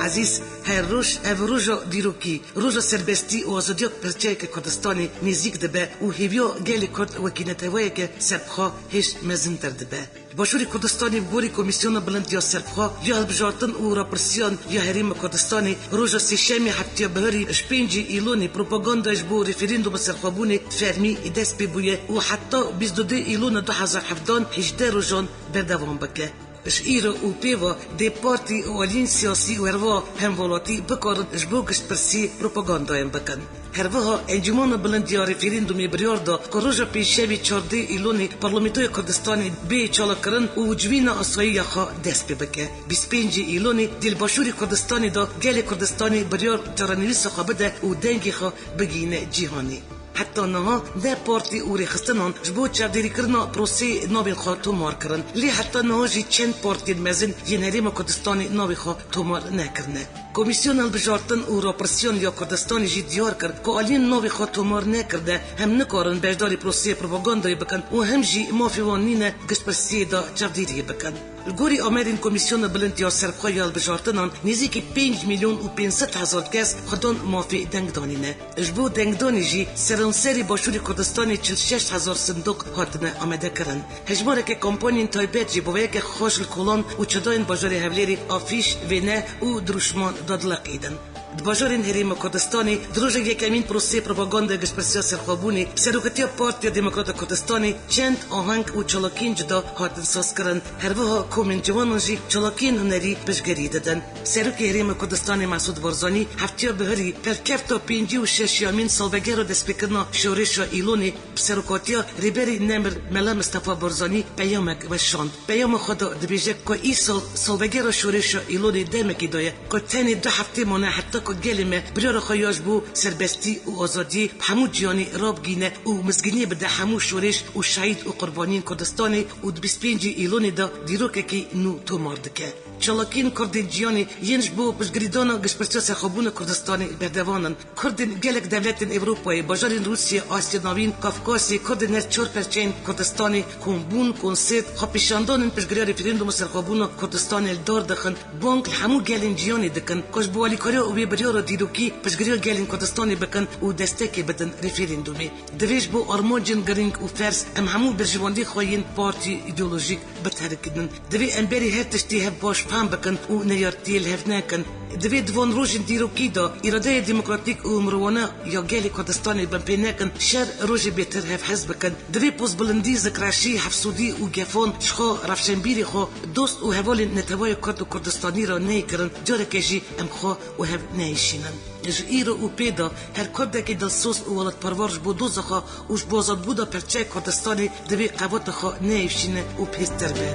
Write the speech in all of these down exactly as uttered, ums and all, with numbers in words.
Ezîz, her roj ev roja dîrokî, roja serbestî û azadiya perçeyeke Kurdistanê nêzîk dibe û hêviya gelê Kurd wekî neteweyeke serbixwe hêj mezintir dibe. Başûrê Kurdistanê bi gorî Komîsyona Bilind ya Serbixwe ya Hilbijartin û Rapirsiyan ya Herêma Kurdistanê roja Sêşemê heftiya Bihirî ji pêncî Îlonê propagandayê ji bo referandûma serxwebûnê fermî dest pê bûye û heta bîst û du Îlona du hezar hevdan hejdeh rojan berdewam bike. Ji îro û pê ve dê partî û aliyên siyasî û herwiha hemwelatî bikarin ji bo giştpirsiyê propagandayên bikin. Her wiha Encûmena Bilind ya Referandumê biryar da ku roja pêşevî çardeh Îlonê Parlamentoya Kurdistanê bê çalakkirin û civîna asayî ya xwe dest pê bike. Bîst pêncî Îlonê dê li Başûrê Kurdistanê de gelê Kurdistanê biryar çarenivîsa xwe bide û dengê xwe bigihîne cîhanê. Heta niha ne partî û rêxistinan ji bo çavdêrîkirina proseyê navên xwe tomar kirin. Lê heta niha jî çend partiyên mezin yên Herêma Kurdistanê navê xwe tomar nekirine. Komîsyona Hilbijartin û Rapirsiyan ya Kurdistanê jî diyar kir ku aliyên navê xwe tomar nekirine hem nikarin beşdarî proseyê propagandayê bikin û hem jî mafê wan nîne giştpirsiyê de çavdêriyê bikin. Li gorî amerên Komîsyona Bilind ya Serbixwe ya Hilbijartinan, nêzîkî pênc milyon û pênc sed hezar kes xwe dan mafê dengdanê ne. Ji bo dengdanê jî seranserê Başûrê Kurdistanê çil şeş hezar sindoq hatine amadekirin. Hejmareke kampanyên taybet jî bi vê yekê xweş li kolan û çedayên bajarê Hewlêrê afîş, wêne û dirûşman dadileqîdin. Di bajarên Herêma Kurdistanê di roja yekemîn proseyê propagandaya giştpirsiya serxwebûnê bi serokatiya Partiya Demokrata Kurdistanê çend aheng û çalakiyên cuda hatin sazkirin. Her wiha komên ciwanan jî çalakiyên hunerî piştgirî didin. Serokê Herêma Kurdistanê Mesûd Barzanî heftiya Bihirî pêşkefta pêncî û şeşemîn salvegera destpêkirina şorêşa Îlonê bi serokatiya Rêberê Nemir Mela Mistefa Barzanî peyamek weşand. Peyama xwe de dibêje ku îsal salvegera şorêşa Îlonê demekî daye ku tenê du heftê mane heta ku gelê me biryara xwe ya ji bo serbestî û azadiyê bi hemû cîhanê rabigihîne û mizgîniyê bide hemû şorêş û şehîd û qurbaniyên Kurdistanê û di bîst pêncî Îlonê de dîrokekî nû tomar dike. Çalakiyên Kurdên cîhanê yên ji bo piştgirîdana giştpirsiya serxwebûna Kurdistanê berdewam in. Kurdên gelek dewletên Ewropayê, bajarên Rûsya, Asya Navîn, Kafkasê, Kurdên her çar perçeyên Kurdistanê kombûn, konsert, xwepêşandanên piştgiriya referandûma serxwebûna Kurdistanê li dar dixin, bang li hemû gelên cîhanê dikin ku ji bo alîkariya wê biryara dîrokî piştgiriya gelên Kurdistanê bikin û destekê bidin referandûmê. Divê ji bo armancên girîng û ferz em hemû berjewendî xwe yên partî, îdeolojîk biterikînin. Divê em berî her tiştî hev baş fehm bikin û neyartiyê li hev nekin. Divê di van rojên dîrokî de îradeyê demokratîk û mirovane ya gelê Kurdistanê binpê nekin, şer rojê bêtir hev hez bikin. Divê pozbilindî, zikreşî, hevsûdî û gefan ji xwe rewşenbîrê xwe, dost û hevalên Neteweyê Kurd û Kurdistanî re neyê kirin, careke jî em xwe û hev neyêşînin. Ji îro û pê de her Kurdekî dilsoz û welatperwer ji bo doza xwe û ji bo azadbûna perçeyê Kurdistanê divê qeweta xwe neyêşîne û pêztir be.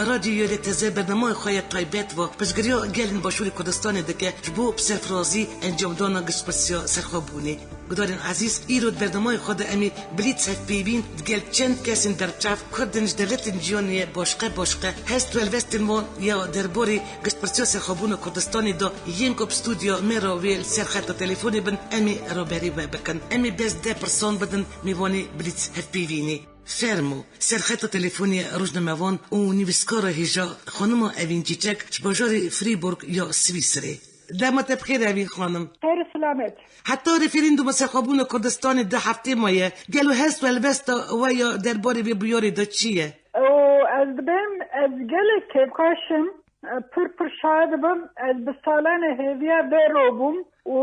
Radyoyê Teze bernameyê xwe ya taybet ve piştgiriya gelên Başûrê Kurdistanê dike ji bo bi serfirazî encamdana giştpirsiya serxwebûnê. Gudarên ezîz, îro di bernameyê xwe de em ê Blîz hevpeyvîn digel çend kesên berçav, Kurdên ji dewletên cîhanê ye başqe başqe hest û helwestên wan ya derbarê giştpirsiya serxwebûna Kurdistanê de yên ku bi stûdyoya me re wê li ser xeta telefonê bin, em ê raberî we bikin. Em ê bes deh pirsan bidin mêvanê Blîz hevpeyvînê. Fermo, ser xeta telefonê rojnamevan û nivîskara hêja xanima Evîn Çîçek ji bajarê Freiburg ya Swîsrê. Dema te bi xêr Evîn xanim. Xêr û selamet. Heta referandûma serxwebûna Kurdistanê du heftê maye. Gelo hest û helwesta we ya derbarê vê bûyerê de çi ye? Û ez dibêm, ez gelek kêfxweş im, pir pir şa dibim. Ez bi salan e hêviya vê ro bûm û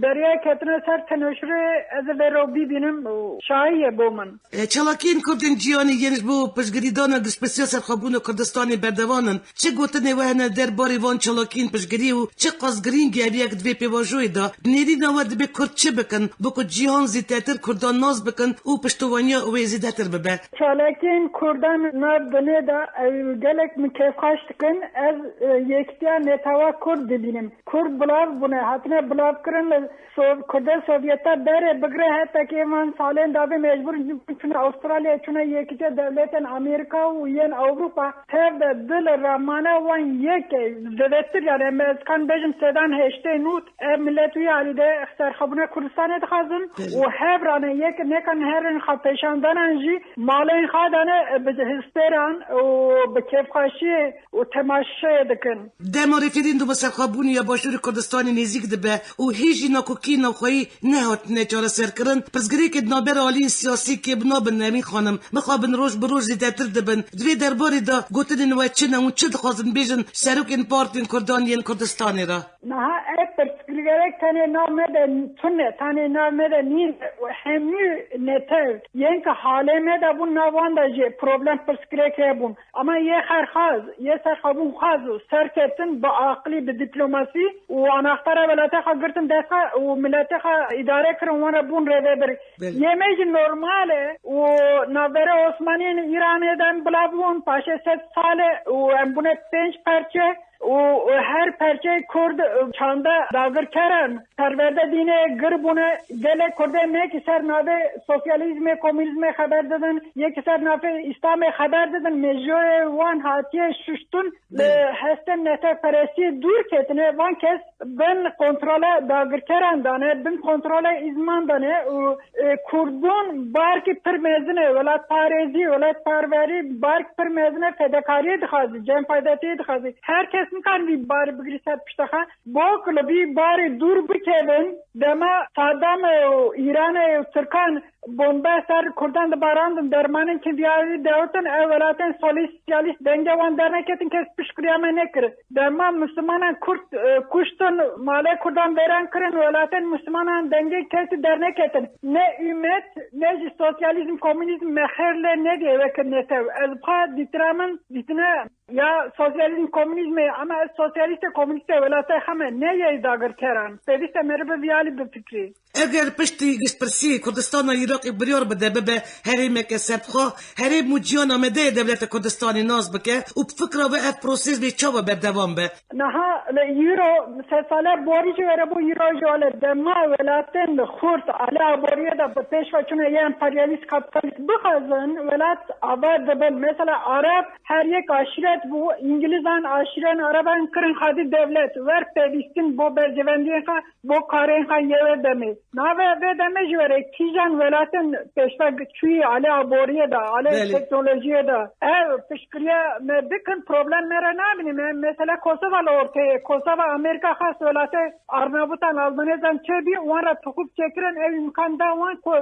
beriya ketine ser teneşûrê ez ê vê ro bibînim û şahiyê bo min. E, çalakiyên Kurdên cîhanê yên ji bo piştgirîdana giştpirsiya serxwebûna Kurdistanê berdewam in. Çi gotinê we hene derbarê van çalakiyên piştgirî û çiqas girîng e ev yek di vê pêvajoyê de? Bi nêrîna we divê Kurd çi bikin, bo ku cîhan zêdetir Kurdan nas bikin û piştovaniya wê zêdetir bibe? Çalakiyên Kurdan nav dinê de ew gelek min kêfxweş dikin. Ez, e, yekitiya netewa Kurd dibînim. Kurd bilav bûne, hatine bilav. Ev kirin li Sov-, Kurdê Sovyeta berê bigire hetekê van salên davê mecbûr çûne Avustralya, çûne Yekîtiya Dewletên Amerîka û yên Ewropa. Tev de dil re mane wan yek e. Zêdetir, yani, em, ez kan bêjim sedan heştê nût ev millet wî alî de serxwebûna Kurdistanê dixwazin Belê. Û hev rane yek nekan herin xwe pêşandanan jî malên xwe dane bi histêran û bi kêfxweşiyê û temaşeyê dikin. Dema referandûma serxwebûnê ya Başûrê Kurdistanê nêzîk dibe û hê jî nakokiyên navxweyî nehatine çareserkirin, pirsgirêkê di navbera aliyên siyasî kêmnabin Nermîn Xanim, mixabin roj bi roj zêdetir dibin. Di vê derbarê de gotinên we çi ne û çi dixwazin bêjin serokên partiyên kurdan yên Kurdistanê re? Niha ev pirsgirêk tenê nav me de tune, tenê nav me de nîne û hemî netew yên ku halê me de bûn, nav wan de jî problem pirsgirêk hebûn. Ama yê xerxaz, yê serxwebûn xwaz û serketin bi aqilî, bi dîplomasî û anaxtara welatê xwe girtin dest xwe û miletê xwe îdare kirin, wan re bûn rêvebir. Belê. Yê me jî normal e û navbera Osmaniyên Îranê de em bila bûn, paşê sed sal e û em bûne pênc perçe. Û her perçeyê Kurd çanda dagirkeran perwerde dîne, gir bûne. Gelek Kurdê ne ki ser navê sosyalîzmê, komünîzmê xeber didin, yê ki ser navê Îslamê xeber didin, mêjoyê wan hatiye şuştin, li Belê. Hestên neteperestiyê dûr ketine. Van kes bin kontrola dagirkeran dane, bin kontrola îzman dane û E, Kurdon barkî pir mezin e, welatparêzî, welatparwerî bark pir mezin e, fedekariyê dixwazî, cem faydetiyê dixwazî. Her kes nikare vî barî bigirî ser pişta xwe. Bo ku li vî barî dûr bikevin, dema Saddam û Îranê û Tirkan bombe ser Kurdan dibarandin, dermanên kîmyawî dewtin, ev welatên solî sosyalîst dengê wan derneketin, kes piştgiriya me nekir. Dema Mislimanan Kurd, e, kuştin, malê Kurdan vêran kirin, welatên Mislimanan dengê kesî derneketin. Ne ûmet, ne jî sosyalîzm, komünîzm me xêr lê nedîye weke netew. Ez bi xwe dîtira min dîtine ya sosyalîzm, komünîzmê, ama ez sosyalîst e, komünîst e, welatê xwe me ne yê dagirkeran. Pêwîst e meriv bi vî alî bifikirî. Eger piştî giştpirsiyê Kurdistana Iraqê biryar bide bibe herêmeke serbixwe, herêm û cîhan amade ye dewleta Kurdistanê nas bike û bi fikra we ev proses bê çawa berdewam be? Niha li îro sed sale borî jî were bû, îro jî were. Dema welatên xurt alê aboriyê de bi pêş ve çûne yê emperyalîst, kapitalîst bixwazin welat ava dibin. Mesela Arab her yek aşîret bû, Îngilizan aşîren Araban kirin xadî dewlet, wer pêvîstin bo berjewendiyên xwe, bo karên xwe yê wê demê. Navê vê demê jî were kîjan welatin pêşve çûyî alê aboriyê de, alê Belê. Teknolojiyê de. Ev piştgiriya me bikin, problem me re nabînî. Me mesela Kosova li ortê ye. Kosova Amerîka xwest welatê Arnavutan, Albanêzan çêbî, wan re tuxûf çêkirin, ew îmkan da wan ku,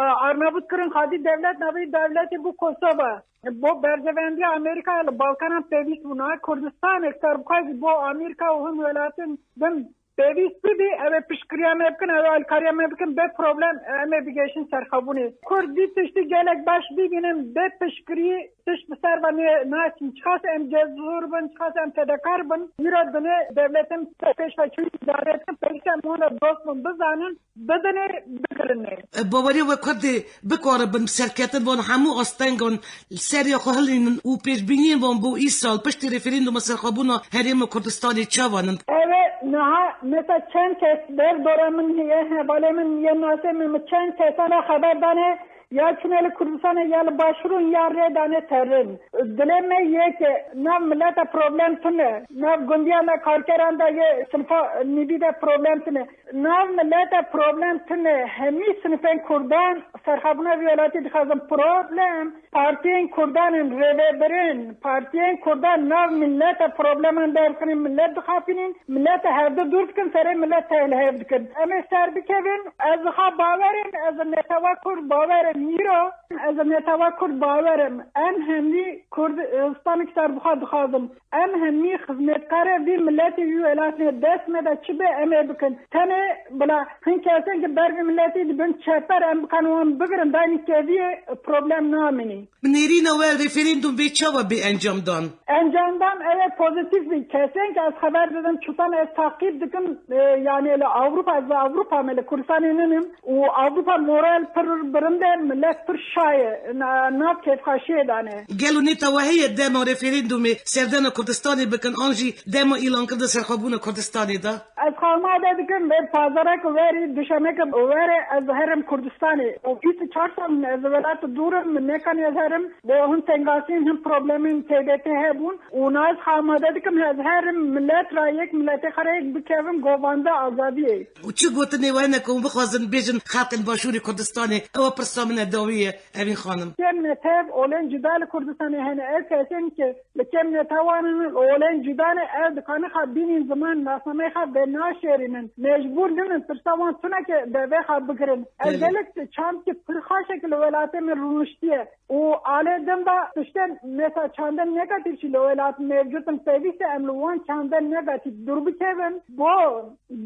e, Arnavut kirin xadî dewlet, navê dewletê bû Kosova. Bo berjevendiya Amerîka li Balkanan pêvîst bû. Niha Kurdistanek serbixwe jî bo Amerîka û hin welatin din pêvîst bibî, ew ê piştgiriya me bikin, ew ê alîkariya me bikin, bê problem em ê bigihîjin serxwebûnê. Kurd vî tiştî gelek baş bibînin, bê piştgirî tişt bi ser ve nê-, naçin. Çiqas em cezûr bin, çiqas em fedekar bin, îro dinê dewletin pêş ve çûyî îdare dikin, pêwîst e em wan re dost bin, bizanin, bidinê, bigirinê. Baweriya we Kurdê bikaribin bi serketin van hemû astengan li ser ya xwe hilînin û pêşbîniyên wan bo îsal piştî referandûma serxwebûna Herêma Kurdistanê çawan in? Ev e, niha mesela çend kes ber dora min, yê hevalê min, yê nasê min, min çend kesan re xeber dane, ya çûne li Kurdistanê, ya li Başûr in, ya rê dane terin. Dilê me yek e, nav mileta problem tune, nav gundiyan de, karkeran de, yê sinfa nîvî de problem tune. Nav milete problem tune. Hemî sinifên Kurdan serxwebûna vî welatî dixwazin. Problem partiyên Kurdan in, rêvebirin. Partiyên Kurdan nav milete probleman derxînin, milet dixapînin, milete hevdu dûr dikin, serê milet tevlihev dikin. Em ê ser bikevin. Ez xwe bawer im, ez netewa Kurd bawer im. Îro ez netewa Kurd bawer im. Em hemî Kurdistanek serbixwe dixwazin. Em hemî xizmetkarê vî miletê, wî welatê ne. Dest me de çi be em ê bikin. Tenê bila hin kesên ki ber vî miletî dibin çeper, em bikan wan bigirin, daynî keviyê problem namînî. Bi nêrîna we referandûm vê çawa bê encamdan? Encamdan ew ê pozîtîf bî. Kesên ki ez xeber didim, çutan ez taqîb dikim, e, yanî li Ewropa, ez li Ewropa me, li Kurdistanê ninim û Ewropa moral pir bilind e. Millet pir şaye, na-, nav kêfxweşiyê dane. Gelo nêta we heye dema referendumê serdana Kurdistanê bikin an jî dema îlankirina serxwebûna Kurdistanê de? Ez xwe amade dikim, vê pazarek werî, duşemeke werê ez herim Kurdistanê. Û bîst û çar sal min ez welat dûr im, min nekanî ez herim. Bo hin tengasîn, hin problemên T B T hebûn. Û na ez xwe amade dikim, ez herim millet ra yek, miletê xwe ra yek bikevim govanda azadiyê. Û çi gotinê we hene ku hûn bixwazin bêjin xelkên Başûrê Kurdistanê? Ew pirsa min e dawî ye, Evîn xanim. Kêm netev olên cuda li Kurdistanê hene. Ev kesên ki li kêm netewan in, olên cuda ne, ev dikanin xwe bînin ziman, nasnameyê xwe venaşêrînin. Mecbûr nibin, pirsa wan tune ki devê xwe bigirin. Ev Belê. Gelek çand ki pir xweş e ki li welatê min rûniştiye. Û alê din de tiştên mesela çandên negatîf jî li welat mevcut in. Pêwîst e em li wan çandên negatîf dûr bikevin. Bo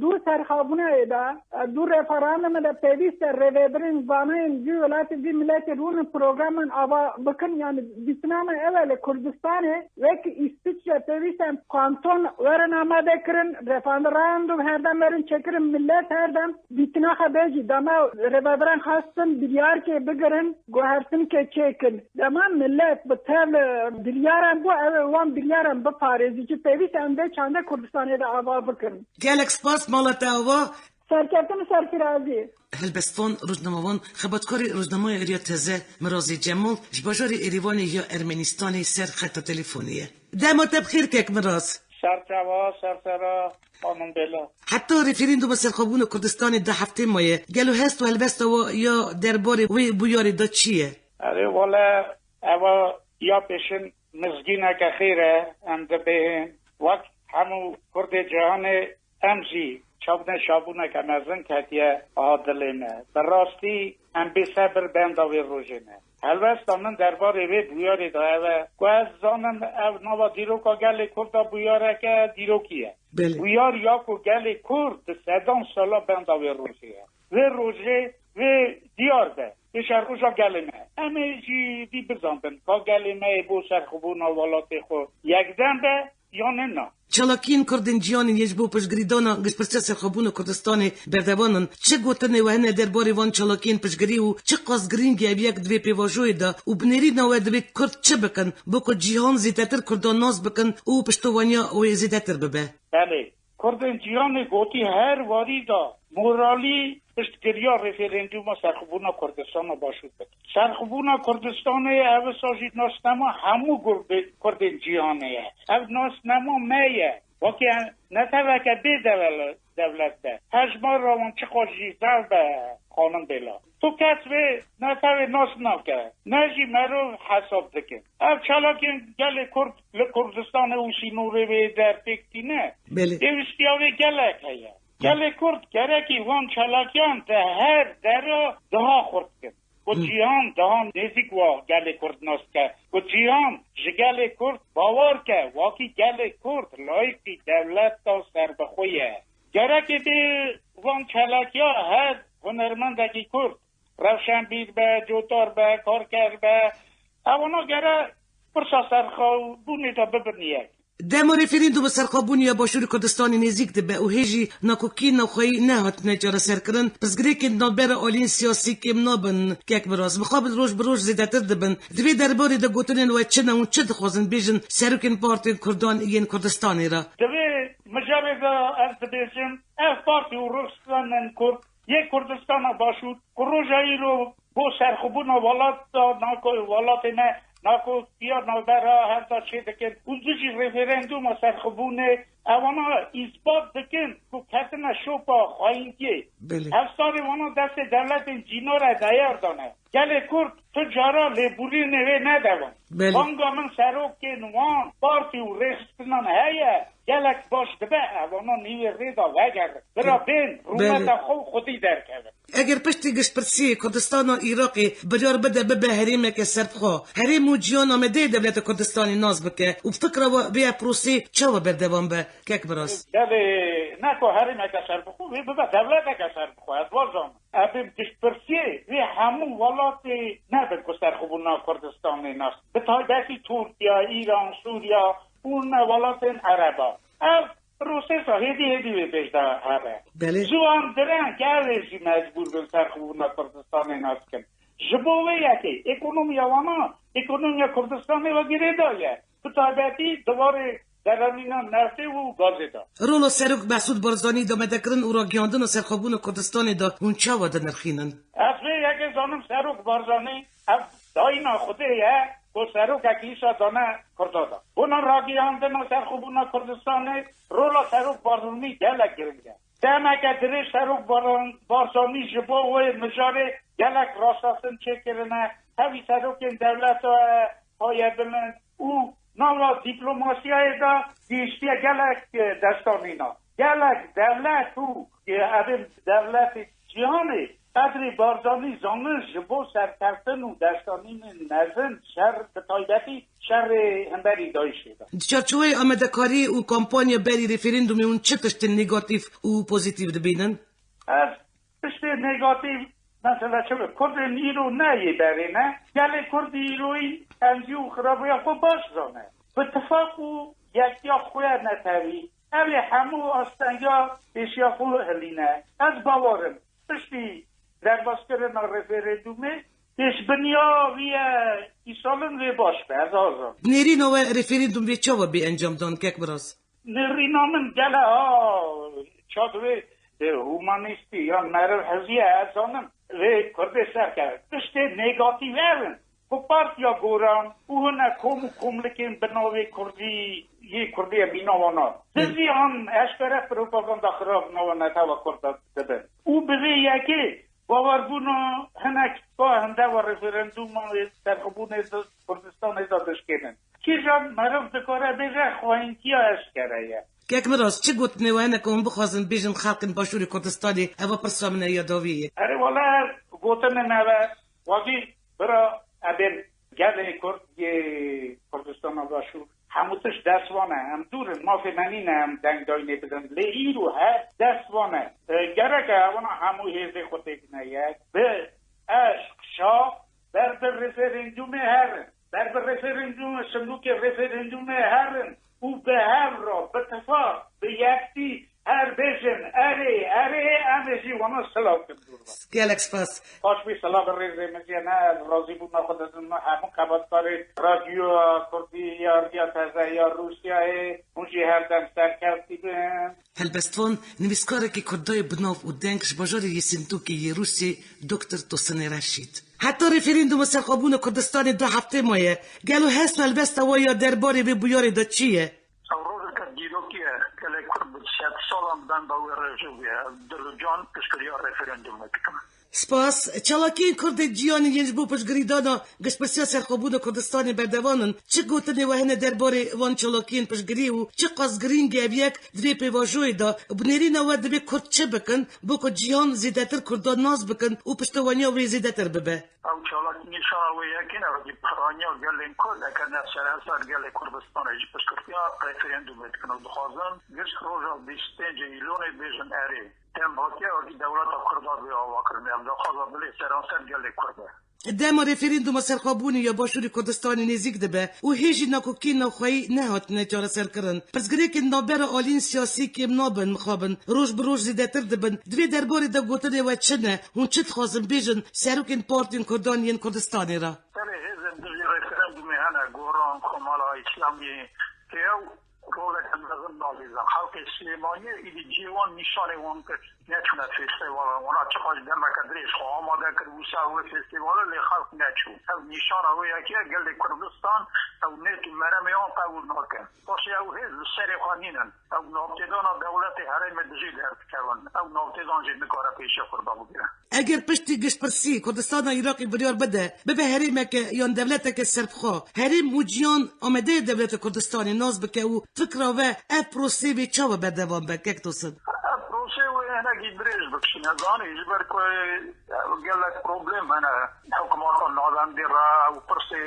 dû serxabûnê de, dû referandumê de pêwîst e rêvebirên zanayên vî welatê, vî miletê rûnin programan ava bikin. Yani dîtina me ew e li Kurdistanê wek Îsviçre pêwîst e em kanton werin amade kirin, referandum her dem werin çêkirin, milet her dem dîtina xwe bêjî. Dema rêvebiran xwestin biryarkê bigirin, guhertinkê çêkin. Dema milet bi tev, e, biryaran bû, ew ê wan biryaran biparêzî. Ji pêwîst em vê çanda Kurdistanê de ava bikin. Gelek spas, mala te ava. Serkeftin û serfirazî. Helbestvan, rojnamevan, xebatkarê rojnameya Êriya Teze, Mirazê Cemal, ji bajarê Êrîvanê ya Ermenistanê ser xeta telefonê ye. Dema te bi xêr kek Miraz. Serçava, serçava, xanim Bela. Heta referanduma serxwebûna Kurdistanê du heftê maye. Gelo hest û helbesta we ya derbarê wê bûyerê de çi ye? Erê, wele, eva ya pêşin mizgîneke xêr e, em dibêhên. Wek hemû Kurdê cîhanê, em jî çavnê şabûneke mezin ketiye aha dilê me. Bi rastî em bêsebir benda wê rojê ne. Helwesta min derbarê vê bûyerê de ev e, ku ez zanim ev nava dîroka gelê Kurd de bûyereke dîrokî ye. Belê. Bûyer ya ku gelê Kurd di sedan sala benda wê rojê ye. Vê rojê vê diyar be, pêşeroja gelê me. Em ê jî vî bizanbin, ka gelê me yê bo serxwebûna welatê xwe yekdem be, yan ne na. Çalakiyên Kurdên cîhanê yên ji bo piştgirîdana giştpirsiya serxwebûna Kurdistanê berdewam in. Çi gotinê we hene derbarê van çalakiyên piştgirî û çiqas girîng e ev yek di vê pêvajoyê de û bi nêrîna we divê Kurd çi bikin, bo ku cîhan zêdetir Kurdan nas bikin û piştovaniya wê zêdetir bibe? Belê. Kurdên cîhanê gotî her warî de moralî piştgiriya referanduma serxwebûna Kurdistana Başûr bikin. Serxwebûna Kurdistanê ev wisa jî nasnama hemû Kurdê-, Kurdên cîhanê ye. Ev nasnama me ye. Wekî neteweke bê dewle-, dewlet be. Hejmara wan çiqas jî zaf be, xanim Bêla. Tu kes vê netewê nas nake, ne jî merov hesab dikin. Ev çalakiyên gelê Kurd li Kurdistanê û sînorê wê derpêk tîne. Belê. Pêwîstiya wê gelek heye. Gelê Kurd gerekî van çalakiyan di her dera daha xurt kin. Ku Hı. cîhan daha nêzîk wa gelê Kurd nas ke. Ku cîhan ji gelê Kurd bawer ke, wakî gelê Kurd layîqî dewleta serbixwe ye. Gerekê bê van çalakiya her hunermendekî Kurd, rewşenbîr be, cotar be, karker be, ewana gere pirsa serxwebûnê de bibin yek. Dema referanduma serxwebûnê ya Başûrê Kurdistanê nêzîk dibe û hê jî nakokiyên navxweyî nehatine çareserkirin, pirsgirêkên navbera aliyên siyasî kêm nabin. Kek Miraz, mixabin roj bi roj zêdetir dibin. Di vê derbarê de gotinên we çi ne û çi dixwazin bêjin serokên partiyên Kurdan yên Kurdistanê re? Di vê mijarê de ez dibêjim, ev partî û rêxistinên Kurd yê Kurdistana Başûr ku roja îro bo serxwebûna welat da nako-, welatê me nakokiya navbera hev da çêdikin û dijî referanduma serxwebûnê ewana îsbat dikin ku ketine şopa xayîntiyê. Belê. Hevsarê wana destê dewletên cîna re deyar dane. Gelê Kurd tu cara lêborînê wê nedewam. Belê. Banga min serokên wan partî û rêxistinan heye, gelek baş dibe ewana nîvê rê de vegerin. Bira Belê. Bên, Belê. Rûmeta xwe û xwedî derkevin. Eger piştî giştpirsiyê Kurdistana Iraqê biryar bide bibe herêmeke serbixwe, herêm û cîhan amadeyê dewleta Kurdistanê nas bike û fikra we vê prosê çawa berdewam be, kek Miraz? Belê, ne ku herêmeke serbixwe, wê bibe dewleteke serbixwe, ez wazanim. Em ê giştpirsiyê vê hemû welatê nebin ku serxwebûna Kurdistanê nas. Bi taybetî Tirkiye, Îran, Sûriye û ne welatên Ereba. Ev prosesa hêdî hêdî wê pêş de here. Belê. Ji wan dire ke ew ê jî mecbûr bin serxwebûna Kurdistanê nas bikin. Ji bo wê yekê ekonomiya wana, ekonomiya Kurdistanê ve girêdayî ye. Bi taybetî di warê deranîna neftê û gazê de. Rola Serok Mesûd Barzanî di amadekirin û ragihiyandina serxwebûna Kurdistanê de hûn çawa dinirxînin? Ez vê yekê zanim Serok Barzanî ev dayîna Xwedê ye ku serokekî îsa dane Kurda de. Bona ragihiyandina serxwebûna Kurdistanê rola Serok Barzanî gelek giring e. Demeke dirêj Serok Baran-, Barzanî ji bo wê mijarê gelek rastetin çêkirine, hevî serokên dewleta payebilind û nava dîplomasiyayê de gihiştiye gelek, e, destanîna. Gelek dewlet û, e, evên dewletê cîhanê qedrê Barzanî zanin ji bo serkeftin û destanînên mezin şer, bi taybetî şerê hemberî DAIŞê de. Di çarçoveyê amadekarî û kampanya berî referandumê hûn çi tiştên negatîf û pozîtîf dibînin? Ez tiştê negatîf, mesela çi be, Kurdên îro ne yê berê ne. Gelê Kurd îroyî tenzî û xirabiya xwe baş zane. Bi tifaq û yektiya xwe netewî. Ev ê hemû astengiya pêşiya xwe hilîne. Ez bawer im, piştî derbaskirina referandumê, pêşbiniya wî ye îsalin wê baş be, ez hazir im. Nêrîna we referandum vê çawa bê encamdan, kek Miraz? Nêrîna min gele ha çad wê, e, humanîstî yan meriv hizî ye, ez zanim. Vê Kurdê serkeve. Tiştê negatîf ev in. Ku partiya Goran û hine kom û komlikên bi navê Kurdî yê Kurdiyê mîna wana. Dizî an eşkere propaganda xirab nava netewa Kurda dibin. Û bi vê yekê bawerbûna hinek ka hinde ve referandûma serxwebûnê di Kurdistanê de dişkênin. Kîjan meriv dikare bêje xwayîntiya eşkere ye. Kek Miraz, çi gotinê we hene ku hûn bixwazin bêjin xelkên Başûrê Kurdistanê, eva pirsa min e ya dawî ye? Erê wele gotinê me ve Wazî, bira, ebên gelê Kurd yê Kurdistana Başûr, hemû tişt dest wan e. Em dûr in, mafê me nîne em deng daynê bidin. Lê îro her dest wan e. E, gerek e wana hemû hêzê xwe têkine yek. Bi eşq, şa, ber bi referandumê herin. Ber bi referandumê, sindûkê referandumê herin û bi hev re, bi tifaq, bi yektî, her bêjin, erê, erê, em ê jî wana silav kin dûr be. Gelek spas. Xweş bî, silav bi rêzê min jî ne, ez razîbûna xwe didin hemû xebatkarê Radyoya Kurdî ya Riya Teze ya Rûsyayê, hûn jî her dem serkevtî bin. Helbestvan, nivîskarekî Kurdayê bi nav û deng ji bajarê yê Sindûkê yê Rûsiyê, Doktor Tosinê Reşîd. Heta referanduma serxwebûna Kurdistanê du heftê maye. Gelo hest û helbesta we ya derbarê vê bûyerê de çi ye? Ew rojeke dîrokî ye. Gelê Kurd bi sed salan benda wê rêjê bûye. Ez dil û can piştgiriya referandumê dikim. Spas. Çalakiyên Kurd ê cîhanê yên ji bo piştgirîdana giştpirsiya serxwebûna Kurdistanê berdewam in. Çi gotinê we hene derbarê van çalakiyên piştgirî û çiqas girîng e ev yek di vê pêvajoyê de? Bi nêrîna we divê Kurd çi bikin bo ku cîhan zêdetir Kurdan nas bikin û piştevaniya wê zêdetir bibe? Ew çalakî nîşana wê yekê ne, wekî piraniya gelên Kurd, eger ne seranser gelê Kurdistanê ji piştgirtiya referandumê dikin û dixwazin giş roja bîst û pêncê Îlonê bêjin erê. Dem hatiye wekî dewleta Kurda bê avakirin. Ev daxwaza dilê seranser gelê Kurd e. Dema referanduma serxwebûnê ya Başûrê Kurdistanê nêzîk dibe û hê jî nakokiyên navxweyî nehatine çareserkirin, pirsgirêkên navbera aliyên siyasî kêm nabin mixabin, roj bi roj zêdetir dibin. Di vê derbarê de gotinê we çi ne? Hûn çi dixwazin bêjin serokên partiyên Kurdan yên Kurdistanê re? Belê, hêzên dijî referandumê hene, Goran, Komala Îslamî, ew roleke mezin dalîzin. Xelkê Silêmaniyê êdî cihê wan nîşanê wan kir. Neçûne festîvalan. Wana çiqas demeke dirêj xwe amade kir, wisa wê festîvalê, lê xelk neçû. Ev nîşana wê yekê ye, gelê Kurdistan ew nêt û meremê wan qebûl nake. Paşê ew hêz li serê xwe nînin. Ew navtêdana dewletê herêmê dijî derdikevin. Ew navtêdan jî nikare pêşiya Kurda bigire. Eger piştî giştpirsî Kurdistana Iraqê biryar bide, bibe herêmeke yan dewleteke serbixwe, herêm û cîhan amade ye dewleta Kurdistanê nas bike û fikra we ev prosê wê çawa berdewam be, kek Tosin? Ev prosê wê hinekî dirêj bikişîne, zanî, ji ber ku, e, gelek problem hene. Hikûmeta navendî re û pirsê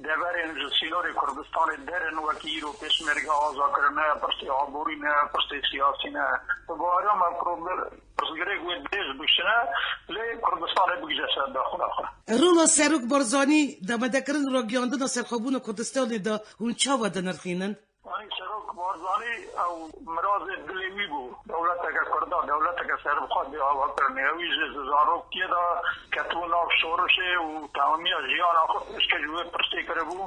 deverên ji sînorê Kurdistanê der in, wekî îro pêşmerge aza kirine, pirsê aborî ne, pirsê siyasî ne. Bi baweran me problem, pirsgirêk wê dirêj bikişîne, lê Kurdistanê bigihîje ser daxwina xwe. Rola Serok Barzanî di amadekirin û ragihandina serxwebûna Kurdistanê de hûn çawa dinirxînin? Yanî Serok Barzanî ew mirazê dilê wî bû. Dewleteke Kurda, dewleteke serbixwe dê ava kirinê. Ewî jî ji zarokiyê de ketibû nav şorişê û temamiya jiyana xwe pêşkêşî wê pirsê kiribû.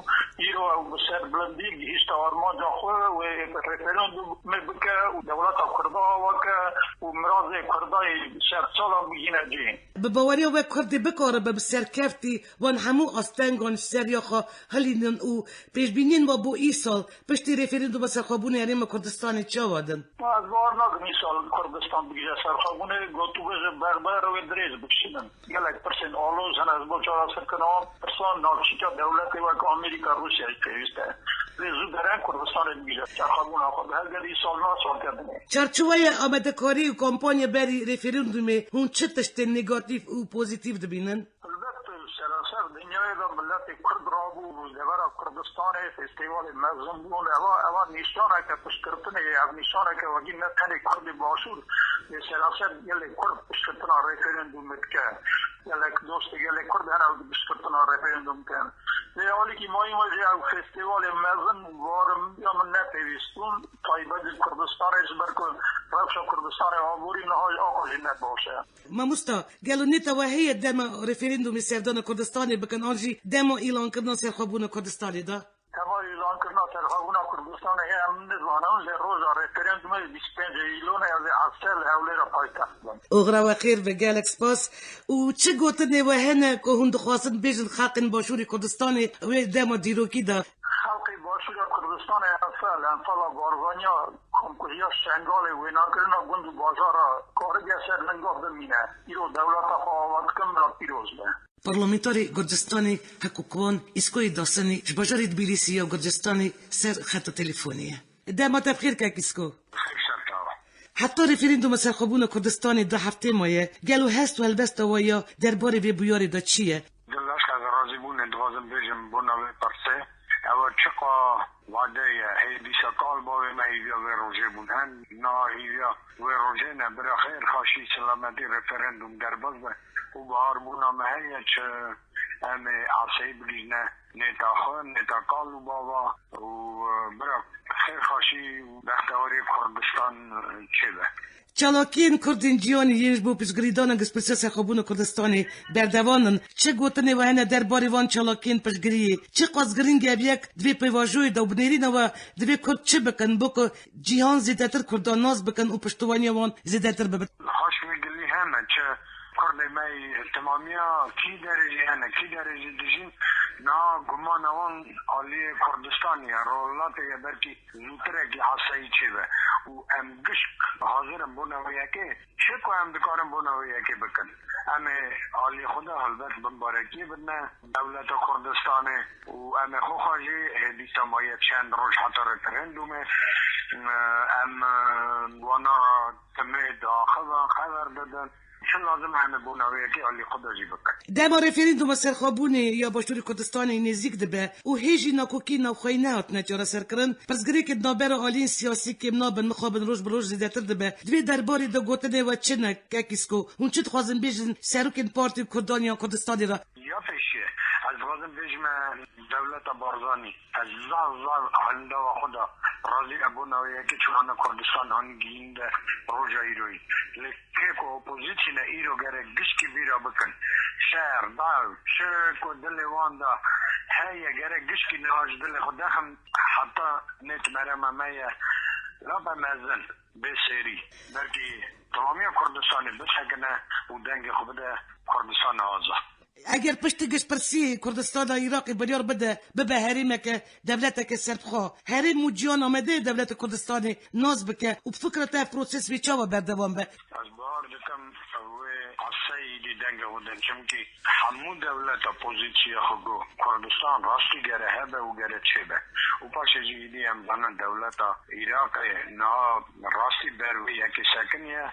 Îro ew bi serbilindî gihîşte armanca xwe, wê referandûmê bike û dewleta Kurda ava ke û mirazê Kurda yê ser salan bigihîne cihê. Bi baweriya we Kurdê bikaribe bi serkeftî wan hemû astengan ji seriya xwe hilînin û pêşbîniyên we bo îsal piştî referandûma serxwebûnê Herêma Kurdistanê çawa din? Ez bawer nakim îsal Kurdistan bigihîje serxwebûnê, gotûbêj û bexber wê dirêj bikişînin. Gelek pirsên aloz hene ji bo çareserkirina wan pirsan navçîka dewletê wek Amerîka, Rûsya jî pêwîst e. Lê zû dere Kurdistanê bigihîje serxwebûna xwe, bi helbet îsal na salkerdinê. Çarçoweya amadekarî û kampanya berî referandûmê hûn çi tiştên negatîf û pozîtîf dibînin? Helbet, seranser dinyayê de miletê Kurd rabû devera Kurdistanê, festîvalê mezin bûn. Eva, eva nîşaneke piştgirtinê ye. Ev nîşaneke wekî ne tenê Kurdê Başûr, lê seranser gelê Kurd piştgirtina referandûmê dike. Gelek dostê gelê Kurd hene ew piştgirtina referandûm dikin. Lê alîkî mayî me jî ew festîvalê mezin warimiya min nepêwîst bûn. Taybet ji Kurdistanê, ji ber ku rewşa Kurdistanê aborî niha jî aqil jî ne baş e. Mamosta, gelo nêta we heye dema referandûmê serdana Kurdistanê bikin an jî dema îlankirina serxwebûna Kurdistanê de? Dema îlankirina serxwebûna Kurdistanê heye em nizanin, lê roja referandûmê bîst û pêncê Îlonê ez ê Esel Hewlêra paytext bim. Oxira we xêr be, gelek spas. Û çi gotinê we hene ku hûn dixwazin bêjin xelkên Başûrê Kurdistanê wê dema dîrokî de? Xelkê Başûra Kurdistanê Enfal, Enfala Barzaniya, komkujiya Şengalê, wênakirina gund û bajara Karige ser linga bimîne. Îro dewleta xwe ava dikin, bila pîroz be. Parlamenterê Gurcistanê Hekûkwan Îskoyê Dasinî ji bajarê Tbilîsî ya Gurcistanê ser xeta telefonê ye. Dema te bi xêr kek Îsko. Xêr ser te. Heta referandûma serxwebûna Kurdistanê du heftê maye, gelo hest û helbesta we ya derbarê vê bûyerê de çi ye? Dildaş, ez razîbûnê dixwazim bêjim bona vê pirsê. Ew çiqa wade ye, hê dîsa kal bavê me hîviya vê rojê bûn. Em niha hîviya wê rojê ne, bira xêr, xaşî, silametî, referandûm derbas be û biharbûna me heye çi em ê asayî bigihîjine nêta xwe, nêta kal û bava û, e, bira xêr, xaşî û bextewariyê Kurdistan, e, çêbe. Çalakiyên Kurdên cîhanê yên ji bo piştgirîdana giştpirsiya serxwebûna Kurdistanê berdewam in. Çi gotinê we hene derbarê van çalakiyên piştgiriyê? Çiqas girîng e ev yek di vê pêvajoyê de û bi nêrîna we divê Kurd çi bikin bo ku cîhan zêdetir Kurdan nas bikin û piştevaniya wan zêdetir bibe? Haş wê gilî heme çi Kurdê me yê temamiya kî derê jî hene, kî derê jî dijîn, niha gumana wan aliyê Kurdistanê ye, Rojhilatê ye, belkî zûtirekî asayî çêbe û em gişk hazir in bona wê yekê. Çi ku em dikarin bona wê yekê bikin, em ê alî xwe de helbet bimbarekiyê bidine dewleta Kurdistanê û em ê xwexa jî hê dîsa maye çend roj heta referandûmê, em, wana ra timê diaxivin, xeber didin. Çi lazim em ê bona wê yekê alî xwe de jî bikin. Dema referandûma serxwebûnê ya Başûrê Kurdistanê nêzîk dibe û hê jî nakokî navxweyî nehatine çareserkirin, pirsgirêkên navbera aliyên siyasî kêm nabin, mixabin roj bi roj zêdetir dibe. Di vê derbarê de gotinê we çi ne, kek Îsko? Hûn çi dixwazin bêjin serokên partî û Kurdan yan Kurdistanê re? Ya pêşiyê, ez dixwazim bêjime dewleta Barzanî. Ez zaf, zaf hindava xwe de razî me bona wê yekê çûnane Kurdistan hanî gihînde roja îroyî. Lê kê ku opozîsyon e, îro gerek gişkî bîra bikin. Şer, daw, çi ku dilê wan de heye, gerek gişkî niha ji dilê xwe dexin, heta nêt merema me ye, lape mezin, bê serî. Belkî temamiya Kurdistanê bisekine û dengê xwe bide Kurdistana azad. Eger piştî giştpirsî Kurdistana Iraqê biryar bide, bibe herêmeke, dewleteke serbixwe, herêm û cîhan amade ye dewleta Kurdistanê nas bike û bi fikra te ev proses wê çawa berdewam be? Ez bawer dikim wê asayî dî dengê xwe din, çimkî hemû dewleta pozîsiya xwe got, Kurdistan rastî gere hebe û gere çêbe. Û paşê jî êdî em zanin dewleta Iraqê niha rastî ber wê yekê sekiniye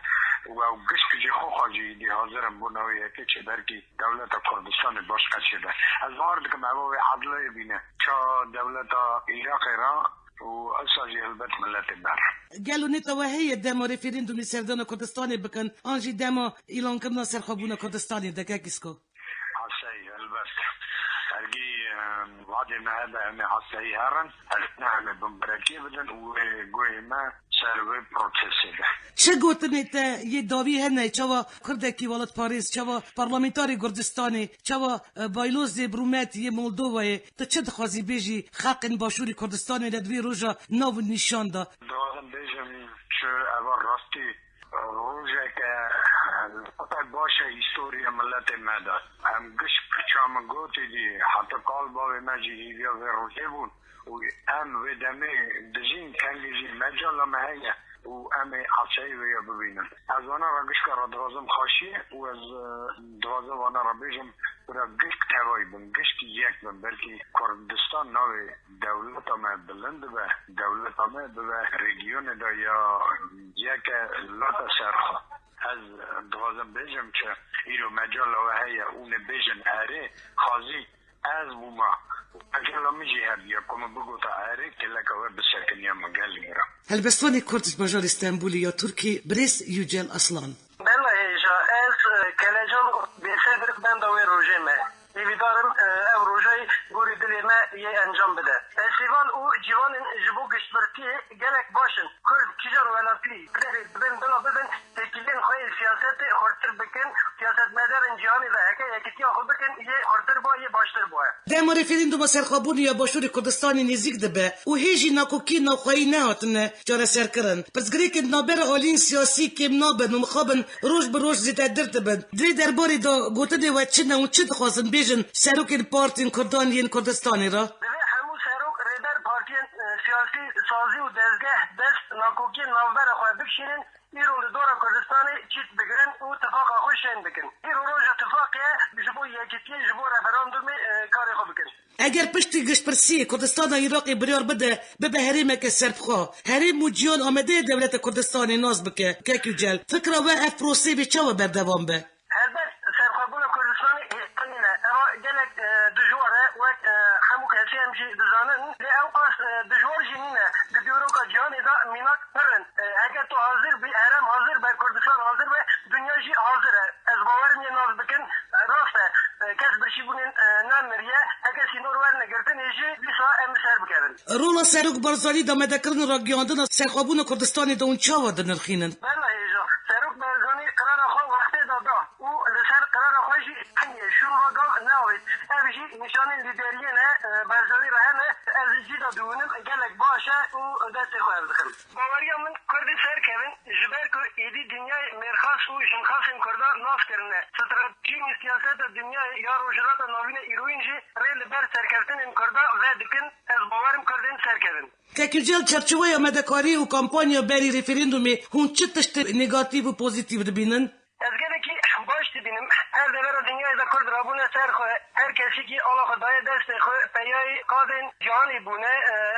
û ew gişt jî xwexa jî êdî hazir in bona wê yekê çê, belkî dewleta Kurdistanê baş qet çêbe. Ez bawer dikim eva wê edlê bîne ça dewleta Iraqê re û esa jî helbet miletê me re. Gelo nêta we heye dema referandûmê serdana Kurdistanê bikin an jî dema îlankirina serxwebûna Kurdistanê de, kek Îsko? Asayî, helbet. Ergî, em, Dê me hebe em ê asayî herin, her ne em ê binberekê bidin û wê guhê me ser wê protestê be. Çi gotinê te yê dawî hene, çawa kurdekî welatparêz, çawa parlamentarê Kurdistanê, çawa, e, baylozê bi rûmet yê Moldovayê, tu çi dixwazî bêjî xelqên Başûrê Kurdistanê de di vê roja nav û nîşan de? Dixwazim bêjim, çi eva rastî rojeke pek baş e îstoriya miletê me de. Em giş piça min gotî dî, heta kal bavê me jî hîviya vê rojê bûn û em wê demê dijîn, kengî jî mecala me heye û em ê asayî wê ya bibînin. Ez wana re gişka re dixwazim xweşiyê û ez, e, dixwazim wana re bêjim, bira gişk tevayî bin, gişk yek bin, belkî Kurdistan navê dewleta me bilind dibe, dewleta me bibe rejîyonê de ya yeke lata ser xwe. Ez dixwazim bêjim ki îro mecala we heye û ne bêjin erê, xazî ez bûma. Mecala min jî hebiya ku min bigota erê, kêleka we bisekiniya min, gelek giran. Helbestvanê Kurd ji bajarê Stenbolê ya Tirkî, birêz Yücel Aslan. Bela hêja, ez, e, kelecan bêsebir benda wê rojê me. Hêvîdar im, e, ev rojayî gorî dilê me yê encam bide. Festîval û ciwanên ji bo giştbirtiyê gelek baş in. Kurd kîjan welatî derê dibin bila bibin têkiliyên xwe yê siyasetê xurtir bikin, siyasetmedarên cîhanê ve heke yekitiya xwe bikin, yê xurtir ba, yê baştir ba. Dema referanduma serxwebûnê ya Başûrê Kurdistanê nêzîk dibe û hê jî nakokiyên navxweyî nehatine çareserkirin, pirsgirêkên navbera aliyên siyasî kêm nabin û mixabin roj bi roj zêdetir dibin. Di vê derbarê de gotinê we çi ne û çi dixwazin bêjin serokên partiyên kurdan yên Kurdistanê re? Divê hemû serok, rêber, partiyên, e, siyasî, sazî û dezgeh dest nakokiyên navbera xwe bikişînin, îro li dora Kurdistanê çît bigirin û tifaqa xwe şên bikin. Îro roja tifaqê ye, ji bo yekitiyê, ji bo referandumê, e, karê xwe bikin. Eger piştî giştpirsiyê Kurdistana Iraqê biryar bide, bibe herêmeke serbixwe, herêm û cîhan amade ye dewleta Kurdistanê nas bike. Kek Yücel, fikra we ev proseyê bê çawa berdewam be? Helbet, serxwebûna Kurdistanê hêsan nîne. Eva gelek, e, dijwar e, wek, e, hemû kesê em jî dizanin. Lê ew qas, e, dijwar jî nîne. Di dîroka cîhanê de mînak pir in. E, heke tu hazir bî, herêm hazir be, Kurdistan hazir be, dinya jî hazir e. Ez bawerim yê nas bikin, e, rast e. E, kes birçîbûnên, e, nemiriye. Heke sînor werne girtinê jî, dîsa em li ser bikevin. Rola Serok Barzanî di amadekirina ragihandina serxwebûna Kurdistanê de hûn çawa dinirxînin? Bela hêja, Serok Barzanî qirara xwe wextê de da û li ser qirara xwe jî heniye, şûn ve gav neavêt. Ev jî nîşanên lîderiyê ne, e, Barzanî re hene. Ez jî cî de diwînim, gelek baş e û destê xwe ev dixim. Baweriya min Kurdî serkevin, ji ber ku êdî dinyayê mêrxas û jinxasên Kurdan nas kirine. Stratejiyên siyaseta dinyayê ya Rojhilata Navîn ê îroyîn jî rê li ber serkeftinên Kurdan vedikin. Ez bawerim Kurd ên serkevin. Kek Yücel, çerçeweya amedekarî û kampanya berî referandumê hûn çi tiştê negatîf û pozîtîf dibînin? Ez gelekî baş dibînim. Her devera dinyayê de Kurd rabûne ser xwe. Her kesekî ala xwe daye destê xwe. Peyayê qadên cîhanê bûne.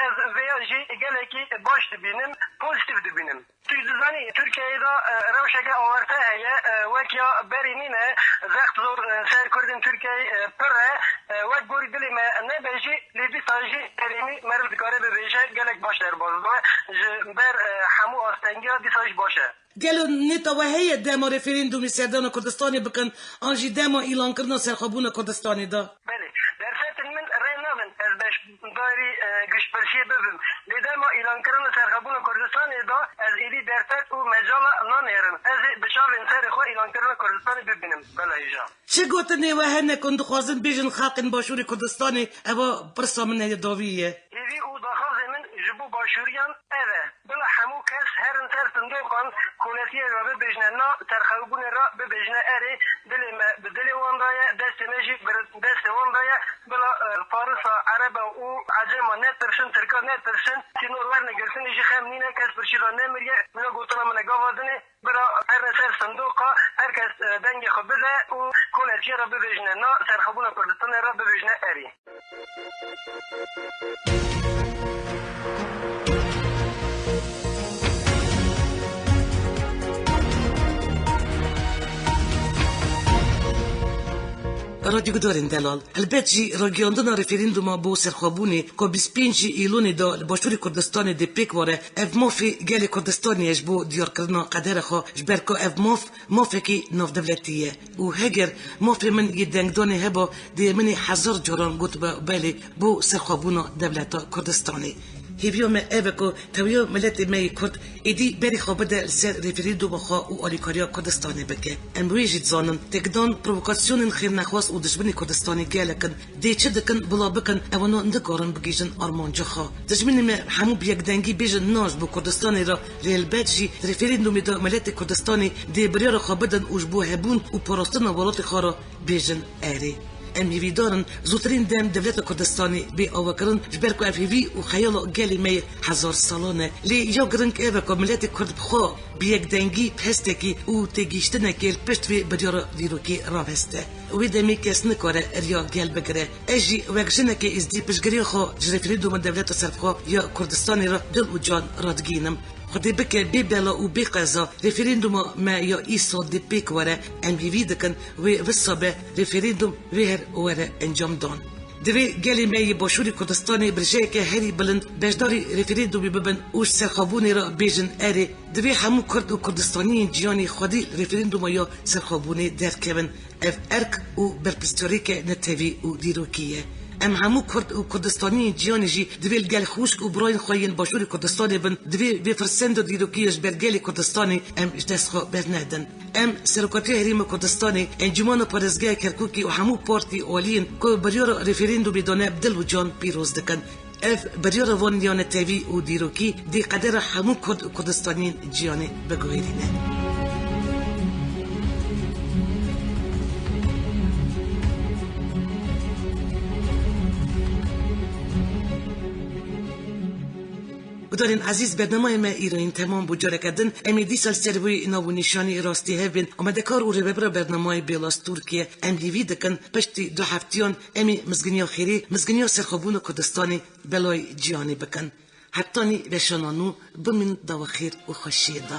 Ez vêya jî gelekî baş dibînim, pozîtîf dibînim. Tu jî dizanî, Tirkiyeyê de, e, rewşeke awarte heye, e, wek ya berî nîne, zext zor, e, ser Kurdên Tirkiyeyê, e, pir e, e, wek gorî dilê me nebe jî, lê dîsa jî herêmî meriv dikare bibêje, gelek baş derbas dibe, ji ber, e, hemû astengiya dîsa jî baş e. Gelo nêta we heye dema referandumê serdana Kurdistanê bikin, an jî dema îlankirina serxwebûna Kurdistanê de? Belê, derfetên min rê nadin ez beşdarî, e, giştpirsiyê bibim. Lê dema îlankirina serxwebûna Kurdistanê de ez êdî derfet û mecala nanêrim. Ez ê bi çavên serê xwe îlankirina Kurdistanê bibînim. Bela hêja. Çi gotinê we hene ku hûn dixwazin bêjin xelkên Başûrê Kurdistanê eva pirsa min heye dawî ye? Hêvî û daxwazê min ji bo Başûriyan ev e. Bila hemû kes herin ser sindoqan, koletiyê re bibêjine na, serxwebûnê re bibêjine erê, dilê me bi dilê wan de ye, destê me jî bi destê wan de ye. Bila, e, Farisa, Ereba û Ecema netirsin, Tirka netirsin, sînor werne girtinê jî xem nîne, kes birçî re nemiriye, mina gotina min e gava dinê, bila herine ser sindoqa, her kes, e, dengê xwe bide û koletiyê re bibêjine na, serxwebûna Kurdistanê re bibêjine erê. Radyogudarên delal, helbet jî ragihayandina referanduma bo serxwebûnê ku bîst pêncî Îlonê de li Başûrê Kurdistanê dê pêk were, ev mafê gelê Kurdistanê ye ji bo diyarkirina qedera xwe, ji ber ku ev maf mafekî navdewletî ye. Û heger mafê min yê dengdanê heba, dê min ê hezar caran gotibe belê bo serxwebûna dewleta Kurdistanê. Hêviya me ev e ku tewiya miletê me yê Kurd êdî berê xwe bide li ser referanduma xwe û alîkariya Kurdistanê bike. Em wê jî dizanin, têkdan provokasyonên xêrnexwaz û dijminê Kurdistanê gelek in. Dê çi dikin, bila bikin, ewana nikarin bigihîjin armanca xwe. Dijminê me hemû bi yekdengî bêjin na ji bo Kurdistanê re, lê helbet jî di referandumê de miletê Kurdistanê dê biryara xwe bidin û ji bo hebûn û parastina welatê xwe re bêjin erê. Em hêvîdar in zûtirîn dem dewleta Kurdistanê bê avakirin, ji ber ku ev hêvî û xeyala gelê me yê hezar salan e. Lê ya giring ev e ku miletê Kurd bi xwe bi yekdengî, bi hestekî û têgihiştinekê li pişt vê biryara dîrokî raweste. Wê demê kes nikare riya gel bigire. Ez jî wek jinekê êzdî piştgiriya xwe ji referanduma dewleta serbixwe ya Kurdistanê re dil û can radigihînim. Xwedê bike bê bela û bê qeza referanduma me ya îsal dê pêk were, em hêvî dikin wê wisa be, referandum wê her were encamdan. Divê gelê me yê Başûrê Kurdistanê bi rijeyeke herî bilind beşdarî referandumê bibin û ji serxwebûnê re bêjin erê. Divê hemû Kurd û Kurdistaniyên cîhanê xwedî li referanduma ya serxwebûnê derkevin. Ev erk û berpirsiyariyeke netewî û dîrokî ye. Em hemû Kurd û Kurdistaniyên cîhanê jî divê li gel xwişk û birayên xwe yên Başûrê Kurdistanê bin. Divê vê firsenda dîrokî ya ji ber gelê Kurdistanê em ji dest xwe bernedin. Em Serokatiya Herêma Kurdistanê, Encûmena Parêzgeha Kerkûkê û hemû partî aliyên ku biryara referandumê dane bi dil û can pîroz dikin. Ev biryara van ya netewî û dîrokî dê qedera hemû Kurd û Kurdistaniyên cîhanê biguherîne. Gudarên ezîz, bernameya me îroyîn temam bû. Careke din em ê dîsa li ser wê nav û nîşanî rastî hev bên. Amadekar û rêvebira bernameyê Bêlas Tirkiye. Em hêvî dikin piştî du heftiyan em ê Mizginiya Xêrê, Mizginiya Serxwebûna Kurdistanê belayê cîhanê bikin. Hetanî weşana nû, bimînin dawa xêr û xweşiyê de.